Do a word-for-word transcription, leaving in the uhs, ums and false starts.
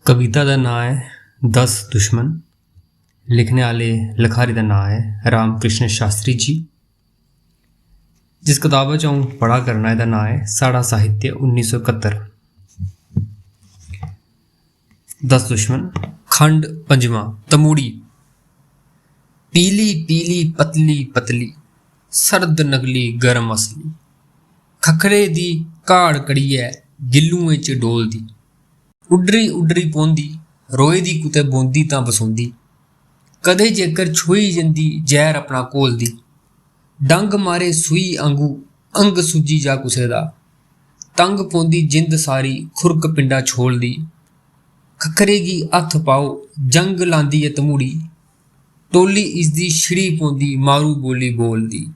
कविता दा नांऽ ऐ दस दुश्मन। लिखने आह्ले लखारी दा नांऽ ऐ राम कृष्ण शास्त्री जी। जिस कताबा च अ'ऊं पढ़ा करना, एह्दा नांऽ ऐ साढ़ा साहित्य उन्नी सौ कत्तर। दस दुश्मन, खंड पंजमा, तमूड़ी। पीली पीली पतली पतली, सर्द नकली गर्म असली। खक्खरे दी घाड़ कड़ियै गिल्लुएं च डोलदी। उड्डरी उड्डरी पौंदी, रोए दी कुतै बौंदी तां बसोंदी। कदें जेकर छुई जंदी, जैह्र अपना घोलदी। डंग मारे सूई आंगू, अंग सुज्जी जा कुसै दा। तंग पौंदी जिंद सारी, खुरक पिंडा छोलदी। खक्खरे गी हत्थ पाओ, जंग लांदी ऐ तमूड़ी। टोल्ली इसदी छिड़ी पौंदी, मारू बोली बोलदी।